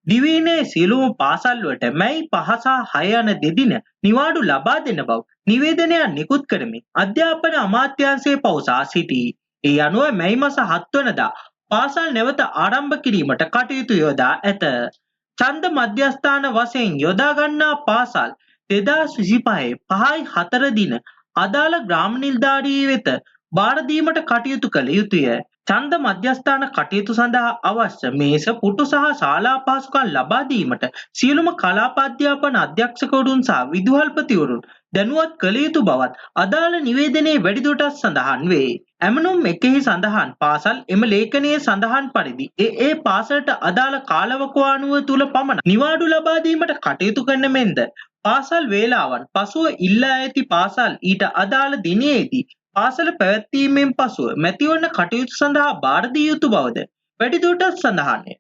දිවයිනේ සියලුම පාසල්වලට මැයි 5 සහ 6 යන දෙදින නිවාඩු ලබා දෙන බව නිවේදනයක් නිකුත් කරමින් අධ්‍යාපන අමාත්‍යාංශය පවසා සිටී. ඒ අනුව මැයි මස 7 වනදා පාසල් නැවත ආරම්භ කිරීමට කටයුතු යොදා ඇත. ඡන්ද මධ්‍යස්ථාන වශයෙන් යොදා ගන්නා පාසල් 2025 5යි 4 දින අදාළ ග්‍රාම නිලධාරී වෙත භාර දීමට කටයුතු කළ යුතුය. ඡන්ද මධ්‍යස්ථාන කටයුතු සඳහා අවශ්‍ය මේස, පුටු සහ ශාලා පහසුකම් ලබා දීමට සියලුම කලාප අධ්‍යාපන අධ්‍යක්ෂකවරුන් සහ විදුහල්පතිවරුන් දැනුවත් කළ යුතු බවත් අදාළ නිවේදනයේ වැඩිදුරටත් සඳහන් වේ. ඇමනුම් එකෙහි සඳහන් පාසල් එම ලේඛනයේ සඳහන් පරිදි ඒ ඒ පාසලට අදාළ කාලවකවානුව තුළ පමණ නිවාඩු ලබා දීමට කටයුතු කරන මෙන්ද පාසල් වේලාවන් පසුව ඉල්ලා ඇති පාසල් ඊට අදාළ දිනයේදී පාසල පැවැත්වීමෙන් පසුව මැතිවරණ කටයුතු සඳහා භාර දිය යුතු බවද වැඩිදුරටත් සඳහන්ය.